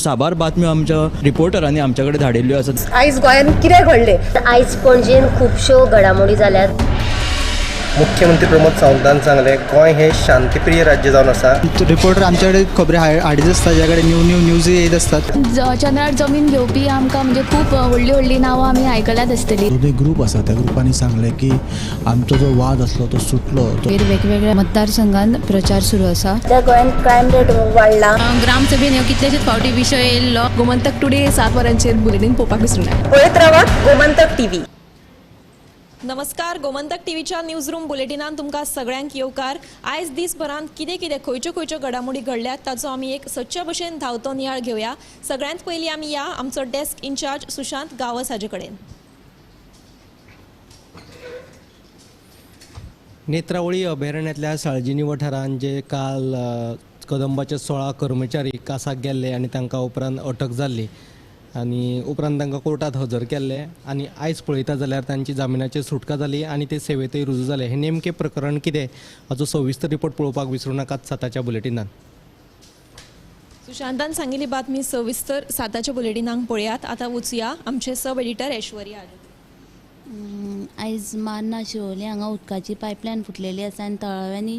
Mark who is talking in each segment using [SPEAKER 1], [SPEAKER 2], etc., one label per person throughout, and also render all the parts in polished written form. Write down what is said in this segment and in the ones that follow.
[SPEAKER 1] साबार बातम्यो आमच्या रिपोर्टरांनी आमच्या कडेन धाडिल्ल्यो आसात.
[SPEAKER 2] आयज गोंयांत कितें घडलें?
[SPEAKER 3] आयज पणजेन खुबश्यो घडामोडी जाल्यात.
[SPEAKER 4] मुख्यमंत्री प्रमोद सावंतान सांगलें, गोंय हें शांतीप्रिय राज्य जावन आसा.
[SPEAKER 5] रिपोर्टर आमच्याकडे खबरी हाडीत आसता, ज्या कडेन न्यू न्यू न्यूज येत आसतात.
[SPEAKER 6] चंद्रार जमीन घेवपी आमकां म्हणजे खूब व्हडलीं व्हडलीं नांवां आमी आयकल्यात आसतलीं.
[SPEAKER 7] दोनूय ग्रूप आसा, त्या ग्रुपांनी सांगलें की आमचो जो वाद आसलो तो सुटलो.
[SPEAKER 8] वेगवेगळ्या मतदारसंघात प्रचार सुरू आसा.
[SPEAKER 2] सध्या गोंयांत क्रायम रेट वाडला.
[SPEAKER 9] ग्रामसभेन ह्यो कितलेशेच फावटी विशय येयल्लो.
[SPEAKER 10] गोमंतक टुडे 7 वरांचेर बुलेटीन पळोवपाक विसरूं नाका.
[SPEAKER 2] पळयत रावात गोमंतक टीव्ही.
[SPEAKER 11] नमस्कार, गोमंतक टीव्हीच्या न्यूज रूम बुलेटिनान तुमकां सगळ्यांक येवकार. आयज दीसभरांत कितें कितें खंयच्यो खंयच्यो घडामोडी घडल्यात ताचो आमी एक सदच्या भशेन धांवतो नियाळ घेवया. सगळ्यांत पयलीं आमी या आमचो डेस्क इन्चार्ज सुशांत गांवस हाजे कडेन.
[SPEAKER 12] नेत्रावळी अभयारण्यांतल्या साळजिनी वाठारांत जे काल कदंबाचे 16 कर्मचारी कासाक गेल्ले आनी तांकां उपरांत अटक जाल्ली आनी उपरांत तांकां कोर्टात हजर केल्ले आनी आयज पळयता जाल्यार तांची जामिनाचेर सुटका जाली आनी ते सेवेंतय रुजू जाले. हें नेमकें प्रकरण कितें हाचो सविस्तर रिपोर्ट पळोवपाक विसरूं नाकात 7च्या बुलेटिनान.
[SPEAKER 11] सुशांतान सांगिल्ली बातमी सविस्तर 7च्या बुलेटिनाक पळयात. आतां वचुया आमचे सब एडिटर ऐश्वर्या.
[SPEAKER 13] आयज मार्ना शिवोली हांगा उदकाची पायपलायन फुटलेली आसा आनी थळाव्यांनी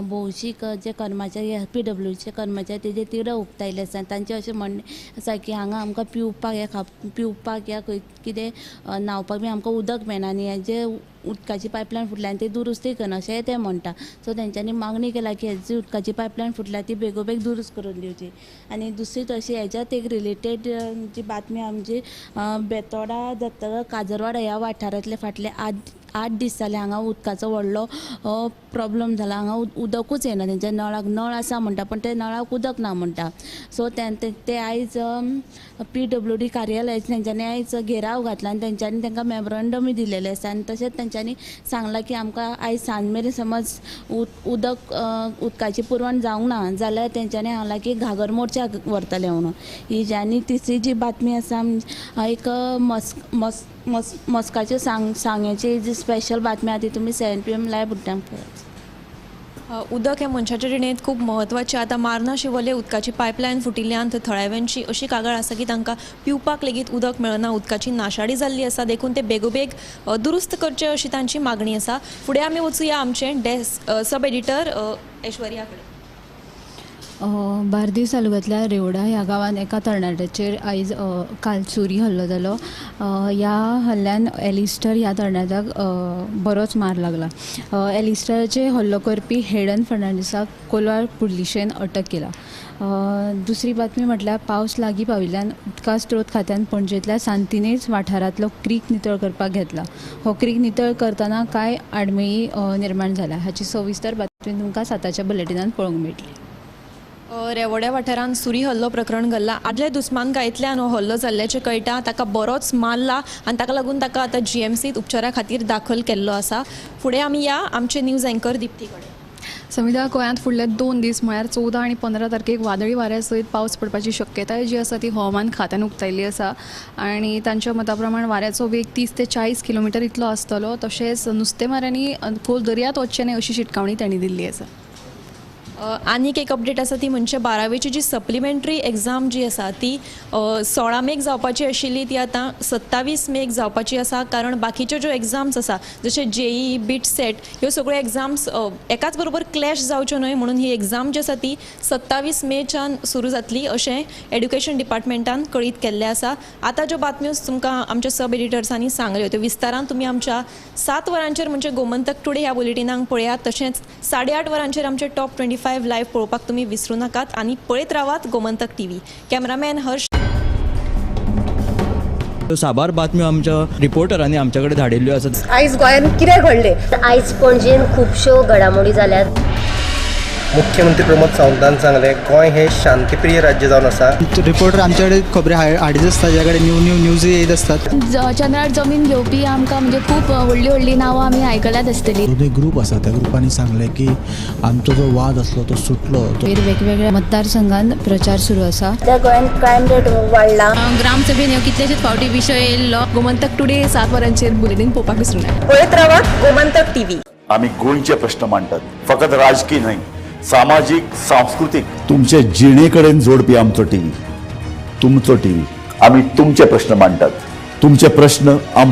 [SPEAKER 13] भौशीक जे कर्मचारी पीडब्ल्यूचे कर्मचारी तेजे तिडक उक्तायले आसा. तांचें अशें म्हणणें आसा की हांगा आमकां पिवपाक या पिवपाक या खंय कितें न्हांवपाक बी आमकां उदक मेळना आनी हें जे उदकाची पायपलायन फुटल्या आनी ती दुरुस्ती करना अशेंय ते म्हणटा. सो तेंच्यांनी मागणी केला की हेजी उदकाची पायपलायन फुटल्या ती बेगोबेग दुरुस्त करून दिवची. आनी दुसरी तशी हेज्यात एक रिलेटेड जी बातमी आमची बेतोडा दत्तगर काजरवाडा ह्या वाठारांतले फाटले 8 दीस जाले हांगा उदकाचो व्हडलो प्रॉब्लम जाला. हांगा उदकूच येना, तेंच्या नळाक नळ आसा म्हणटा पण ते नळाक उदक ना म्हणटा. सो ते आयज पीडब्ल्यूडी कार्यालय तेंच्यांनी आयज घेराव घातला आनी तेंच्यांनी तांकां मेमोरंडमूय दिलेलें आसा आनी तशेंच तेंच्यांनी सांगलां की आमकां आयज सांज मेरेन समज उदक उदकाची पुरवण जावंक ना जाल्यार तेंच्यांनी सांगलां की घागर मोर्चा व्हरतले म्हणून. ही जी आनी तिसरी जी बातमी आसा एक मस्काच्यो सांग्याची जी स्पेशल बातमी आसा ती तुमी 7 PM live बुट्टांक पळयात.
[SPEAKER 11] उदक हें मनशाच्या जिणेंत खूब म्हत्वाचें. आतां मार्ना शिवोले उदकाची पायपलायन फुटिल्ल्यान थळाव्यांची अशी कागाळ आसा की तांकां पिवपाक लेगीत उदक मेळना, उदकाची नाशाडी जाल्ली आसा, देखून ते बेगोबेग दुरुस्त करचे अशी तांची मागणी आसा. फुडें आमी वचुया आमचें डेस्क सब एडिटर ऐश्वर्या कडेन.
[SPEAKER 8] बार्देस तालुक्यांतल्या रेवडा ह्या गांवांत एका तरणाट्याचेर आयज काल सुरी हल्लो जालो. ह्या हल्ल्यान एलिस्टर ह्या तरणाट्याक बरोच मार लागला. एलिस्टराचेर हल्लो करपी हेडन फर्नांडीसाक कोलवाळ पुलिशेन अटक केला. दुसरी बातमी म्हटल्यार पावस लागीं पाविल्ल्यान उदका स्त्रोत खात्यान पणजेंतल्या सांतिनेज वाठारांतलो क्रीक नितळ करपाक घेतला. हो क्रीक नितळ करतना कांय आडमेळी निर्माण जाला. हाची सविस्तर बातमी तुमकां 7च्या बुलेटिनान पळोवंक मेळटली.
[SPEAKER 11] रेवोड्या वाठारांत सुरी हल्लो प्रकरण घडला. आदल्या दुस्मानकायेंतल्यान हो हल्लो जाल्ल्याचें कळटा. ताका बरोच मारला आनी ताका लागून ताका आतां जीएमसीत उपचारा खातीर दाखल केल्लो आसा. फुडें आमी या आमचे न्यूज एंकर दिप्ती कडेन.
[SPEAKER 10] समिधा, गोंयांत फुडले 2 दीस म्हळ्यार 14 आनी 15 तारखेक वादळी वाऱ्या सयत पावस पडपाची शक्यताय जी आसा ती हवामान खात्यान उक्तायल्ली आसा आनी तांच्या मता प्रमाण वाऱ्याचो वेग 30 ते 40 किलोमिटर इतलो आसतलो. तशेंच नुस्तेमाऱ्यांनी खोल दर्यांत वचचें न्हय अशी शिटकावणी तांणी दिल्ली आसा.
[SPEAKER 11] आनीक एक अपडेट आसा ती म्हणजे 12वेची जी सप्लिमेंटरी एग्जाम जी आसा ती 16 मेक जावपाची आशिल्ली ती आतां 27 मेक जावपाची आसा. कारण बाकीच्यो ज्यो एग्जाम्स आसा जशे जेई, बीट सेट ह्यो सगळ्यो एग्जाम्स एकाच बरोबर क्लॅश जावच्यो न्हय म्हणून ही एग्जाम जी आसा ती 27 मेच्यान सुरू जातली अशें एड्युकेशन डिपार्टमेंटान कळीत केल्लें आसा. आतां ज्यो बातम्यो तुमकां आमच्या सब एडिटर्सांनी सांगल्यो त्यो विस्तारान तुमी आमच्या 7 वरांचेर म्हणजे गोमंतक टुडे ह्या बुलेटिनाक पळयात. तशेंच 8:30 वरांचेर आमचे टॉप 25 लायव्ह पळोवपाक तुमी विसरूं नाकात आनी पळयत रावात गोमंतक टीव्ही. कॅमेरामॅन हर्ष.
[SPEAKER 1] साबार बातम्यो आमच्या रिपोर्टरांनी आमच्या कडेन धाडिल्ल्यो आसात.
[SPEAKER 2] आयज गोंयांत कितें घडलें?
[SPEAKER 3] आयज पणजेन खुबश्यो घडामोडी जाल्यात.
[SPEAKER 4] मुख्यमंत्री प्रमोद सावंतान सांगलें, गोंय हें शांतीप्रिय राज्य जावन आसा.
[SPEAKER 5] रिपोर्टर आमच्याकडे खबरी हाडीत आसता, ज्या कडेन न्यू न्यू न्यूज येत आसतात.
[SPEAKER 6] चंद्रार जमीन घेवपी आमकां म्हणजे खूब व्हडलीं व्हडलीं नांवां आमी आयकल्यात आसतलीं.
[SPEAKER 7] दोनूय ग्रूप आसा, त्या ग्रुपांनी सांगलें की आमचो जो वाद आसलो तो सुटलो.
[SPEAKER 8] वेगवेगळ्या मतदारसंघात प्रचार सुरू आसा.
[SPEAKER 2] सध्या गोंयांत क्रायम रेट वाडला.
[SPEAKER 9] ग्रामसभेन ह्यो कितलेशेच फावटी विशय येयल्लो.
[SPEAKER 10] गोमंतक टुडे 7 वरांचेर बुलेटीन पळोवपाक विसरूं नाका.
[SPEAKER 2] पळयत रावात गोमंतक टीव्ही.
[SPEAKER 14] आमी गोंयचे प्रश्न मांडटात, फकत राजकी न्हय, सामाजीक, सांस्कृतीक, तुमचे जिणे कडेन जोडपी आमचो टीव्ही. तुमचो टीव्ही. आमी तुमचे प्रश्न मांडटात, तुमचे प्रश्न आम